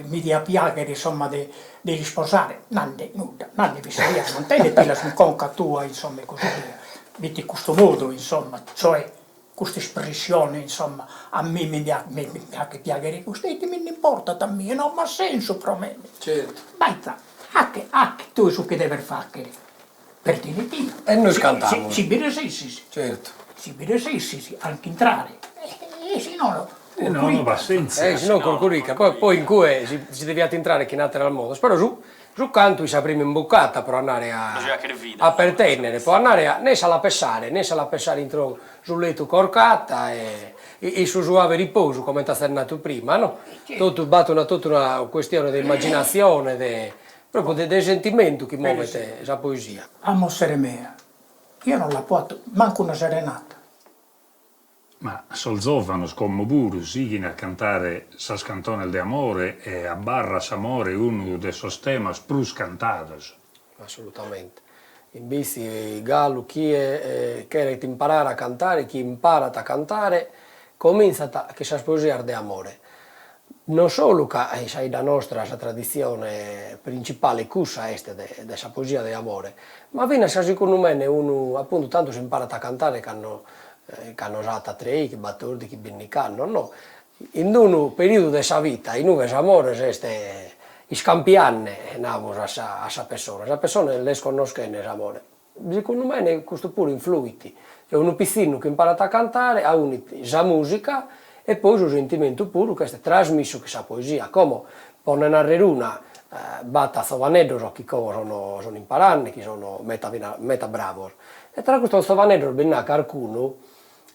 mi diat piaghere insomma de de l'isposare, nande nudda, nande fissaias, mantenetilas in conca tua insomma e così via, b'it custu modu insomma, cioè custa espressione insomma, a mie mi mi faghet piaghere custu, e ite mi nd'importat a mie, no b'at sensu pro mene, Certu. Baita, 'ache 'ache tue su chi deves faghere Pertinetila. E nois cantamus. Si bi resessis. Certu. Si bi resessis a nch'intrare. E si nono, E nono, passèntzia. E si no, corcurica. Poi poi in cue si si deviat intrare chin àteros modos, però su su cantu 'it sa prima imbucata pro andare a a pertènnere, pro andare a nessi a la pessare, nessi a la pessare intro su letu corcata e in su suave riposu, comente as natu prima, no? Totu b'at una totu una questione de immaginatzione, de Propriu de de sentimentu chi movet sa poesia. A muzere mea, eo non l'apo 'atu mancu una serenata. Ma sos zòvanos como puru sighin a cantare sas cantones de amore e abarrat s'amore unu de sos temas prus cantados. Assolutamente. In Bitzi galu chie cheret imparare a cantare, chie imparat a cantare, comintzat chin sas poesias de amore. Non solu ca in sa 'idda nostra sa traditzione principale cussa est de sa poesia de amore, ma finas ca segundu mene unu apuntu tantu s'imparat a cantare cando cando s'at treighi, battordighi, bindigh'annos no, in unu periodu de sa vita in ue s'amore s'est iscampiande namus a sa a sa pessona, sa pessona l'est connoschende s'amore Segundu mene custu puru influit, cioè unu pitzinnu chi imparat a cantare aunit sa musica e poi su sentimentu puru chi est trasmissu chin sa poesia. Como, po nde narrer una, b'at zovaneddos chi como sono sono imparande, chi sono meta fina meta bravos, e tra custos zovaneddos bi nd'at carcunu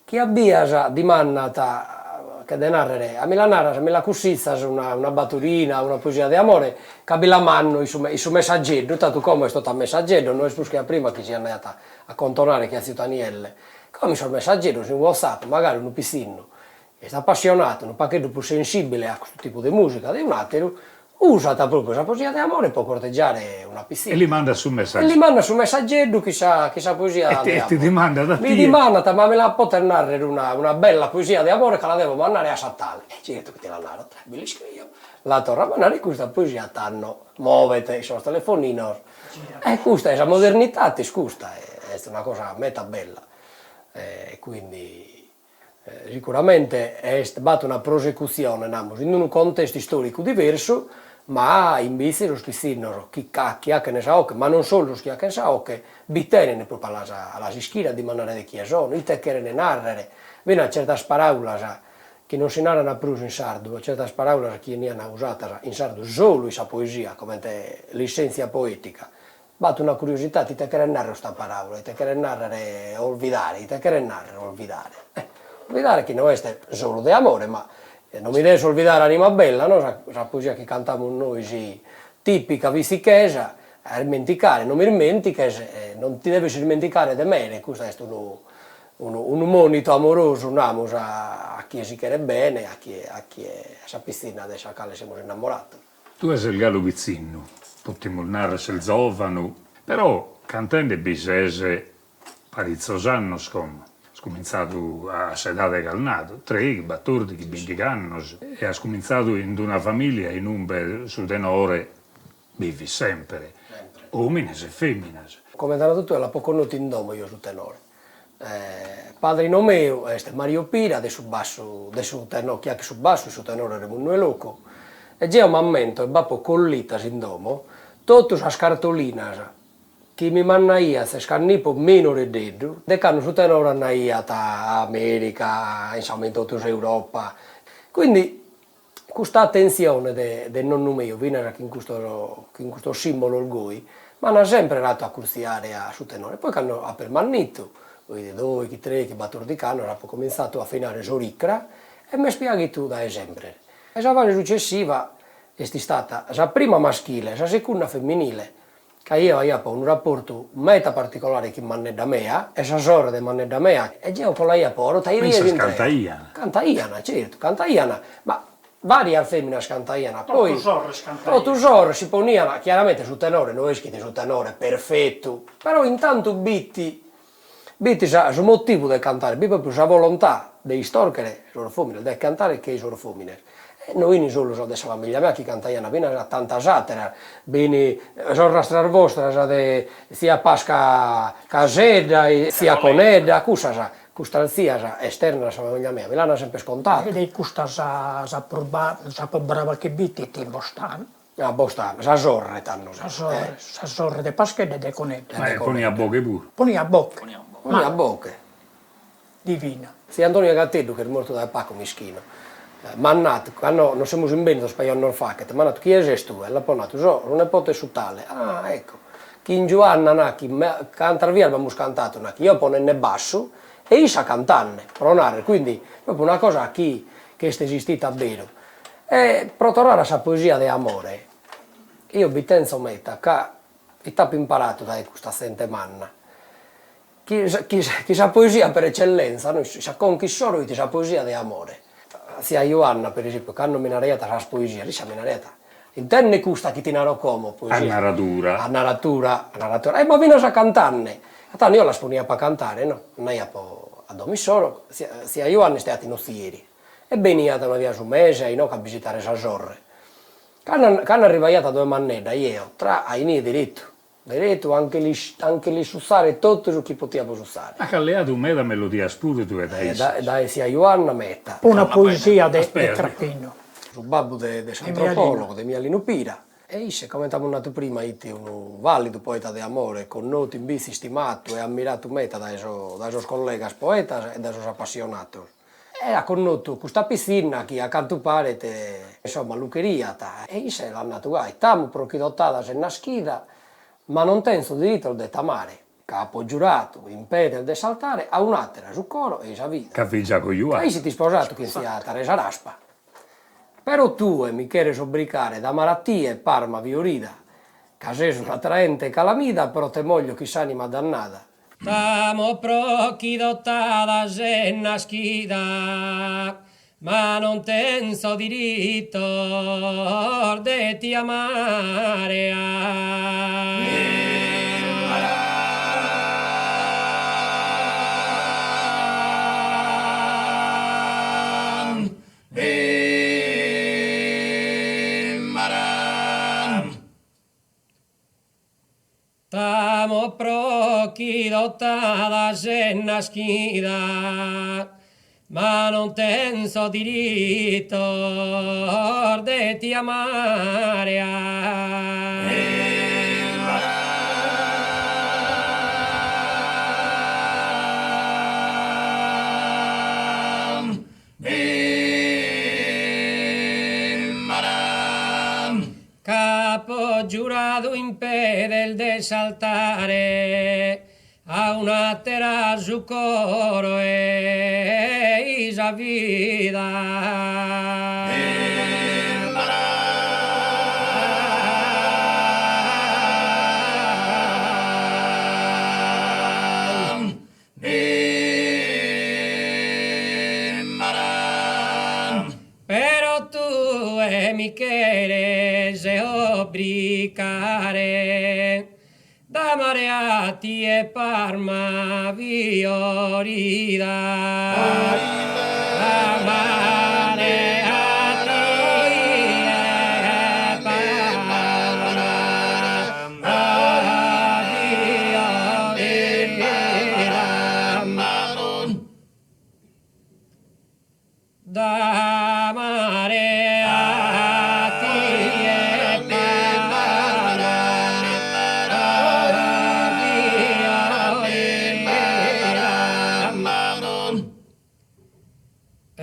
Chi a bias dimandat, che de narrer, a mi la naras, mi la cussizas una una batorina, una poesia de amore, ca bi la mando in su in su messageddu, tantu como est totu a messageddos, no est prus che a prima chi si andaiat a contonare che a tziu Tanielle, como in sos messageddos, in WhatsApp, magari unu pitzinnu est apassionadu, unu pagheddu prus sensibile a custu tipu de musica de un'ateru. Usat propriu sa poesia de amore pro corteggiare una pitzinna. E li mandat su messaggiu. E li mandat su messaggeddu chin sa chin sa poesia de amore. E ti dimandat a tie. Mi dimandat ma mi la potes narrer una una bella poesia de amore ca la devo mandare a sa tale. E certu chi ti la naro, bi l'iscrio, la torro a mandare e custa poesia tando movet in sos telefoninos. E custa est sa modernidade est custa, est una cosa meta bella e quindi Sicuramente est b'at una prosecutzione, namus, in unu contestu istòricu diversu, ma imbitzi sos pitzinnos chi chi 'achen sa 'oche, ma non solu sos chi 'achen sa 'oche, bi tenen propriu a las a las ischire, a dimandare de chie sono, ite cheren nàrrere, finas certas paràulas chi non si naran prus in sardu, certas paràulas chi 'enian usatas in sardu solu in sa poesia, comente lissèntzia poètica, B'at una curiositade, ite cheret nàrrere custa paràula, ite cheret nàrrere olvidare, ite cheret nàrrere olvidare? Eh, olvidare chi no est solu de amore, ma non mi debes olvidare anima bella, no, sa sa poesia chi cantamus nois tipica bitzichesa, a ismenticare, non m'ismentiches, non ti debes ismenticare de mene, custa est unu unu unu monitu amorosu, namus, a chie si cheret bene, a chie a chie a sa pitzinna de sa cale semus innamorados. Tue ses galu pitzinnu, potimus narrer ses zovanu, però cantende bi ses paritzos annos como. As cumintzadu a s'edade chi as nadu, treighi, batordighi, bindigh'annos, e as cumintzadu in d'una familia in umbe su tenore bi fit sempre, omines e feminas. Comente as nadu tue l'apo connotu in domo eo su tenore. Padrinu meu est Mario Pira de su bassu de su tenore chi 'achet su bassu in su tenore Remunnu 'e Locu e jeo m'ammento e b'apo collitas in domo totu sas cartolinas chi mi mannaiat cando 'ipo minoreddeddu de cando su tenore andaiat a America insomma in totu s'Europa quindi Custa atentzione de de nonnu meu, finas chin custos chin custos simbolos goi, m'an sempre fatu acurtziare a su tenore, poi cando apo ismannitu, poi de doighi, treighi, batordigh'annos apo comintzatu a afinare s'oricra e m'est piaghitu dae sempre. E sa fase successiva est istata sa prima maschile, sa secunda femminile, Ca jeo aiapo unu raportu meta particolare chin mannedda mea e sa sorre de mannedda mea e jeo colaiapo orota 'e dies Issas intreas. cantaian. Cantaian, certu, cantaian, ma varias feminas cantaian, poi Totu sorres cantaian. Totu sorres si ponian, chiaramente su tenore no est chi su tenore perfettu, però intantu b'it b'it sa su motivu de cantare, b'it propriu sa volontà de istorchere sos fomines, de cantare che i sos fomines. E no 'ini solu sos de sa familia mea chi cantaian, finas tantas ateras, b'ini sorrastras vostras de tzia Pasca Casedda, tzia Conedda, cussas, custas tzias esternas a sa familia mea, mi l'an sempre contadu. E de custas sa prus sa prus brava chi b'it 'it in Bostano. Ah Bostano, sa sorre tando. Sa sorre, sa sorre de Paschedda e de Conedda. Ma poniat boghe puru. Poniat boghe. Poniat boghe. Divina. Tziu Antonio 'e Cateddu, ch'est mortu dae pagu, mischinu, m'at natu, cando nos semus imbènnidos pagu annos faghet, m'at natu, chie ses tue? E l'apo natu, so su nepote 'e su tale. Ah, ecco, chin Giuanna nachi, cantas vias b'amus cantatu, nachi, eo ponende bassu e issa cantande, pro narrer, quindi propriu una cosa chi ch'est esistita abberu. E pro torrare a sa poesia de amore, eo bi tenzo meta ca it'apo imparatu dae custa zente manna, Chi chi sa poesia per eccellenza, no, sa conca issoro fit sa poesia de amore. Tzia Juanna, per esempiu, cando mi naraiat sas poesias, issa mi naraiat, intende custa chi ti naro como, poesia. A naradura. A naratura, a naratura, e ma finas a cantande. Tando eo las poniapo a cantare, no, andaiapo a domo issoro, tzia Juanna istaiat in Othieri e beniat una via su mese a inoghe a bisitare sa sorre. Cando cando arrivaiat a domo 'e mannedda jeo, tra a inie deretu, Deretu a nche lis a nche lis sutzare totu su chi potiapo sutzare. Ma ch'as leadu meda melodias puru tue dae issa. Dae tzia Juanna meta. Una poesia de Crapinu. Su babbu de de s'antropologo de Mialinu Pira. E isse, comente amus natu prima, it unu validu poeta de amore, connotu in Bitzi, istimatu e ammiratu meta dae sos dae sos collegas poetas e dae sos apassionatos. E at connotu custa pitzinna chi a cantu paret, insomma, lu cheriat e isse l'at natu gai, T'amo pro chi dotada ses naschida, ma non tenzo diritos de t'amare, ca apo giuratu in pedes de s'altare a un'atera su coro e-i sa vida. Ca fit già cojuadu. Ca isse it isposatu chin tzia Teresa Raspa. Però tue mi cheres obricare d'amare a tie, parma fiorida, ca ses un'atraente calamida, però te moglio chin s'anima dannada. T'amo pro chi dotada ses naschida. Ma non tenzo diritos de ti amare T'amo pro chi dotada ses naschida, ma non tenzo diritos de ti amare. C'apo giuradu in pedes de s'altare a un'atera su coro e-i sa vida. Però tue mi cheres obrigare d'amare a tie Parma fiorida. D'amare a tie Parma fiorida. D'amare a tie Parma fiorida.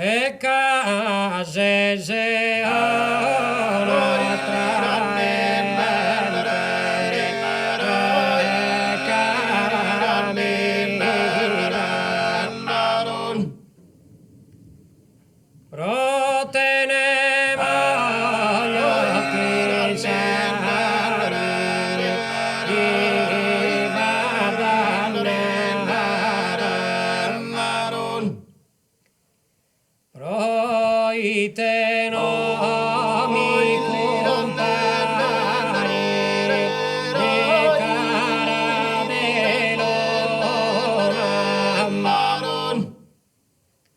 E ca ses cara mia. Pro tene voglio pisare Proite no mi cumparis cara de luna In custa terra povera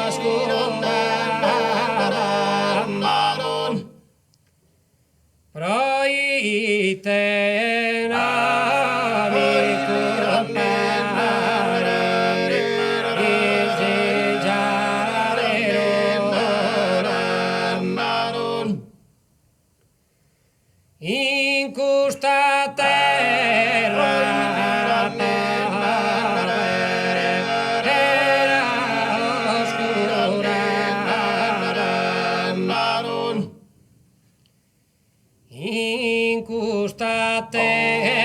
oscurada Proite no mi cumparis giara de luna In custa terra povera oscurada In custa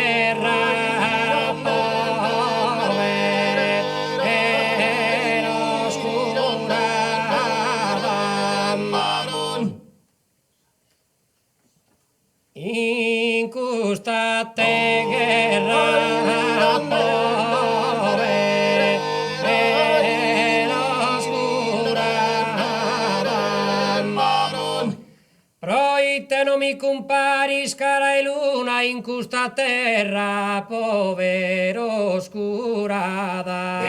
terra povera oscurada In custa terra povera oscurada Proite no mi cumparis cara 'e luna in custa terra povera oscurada.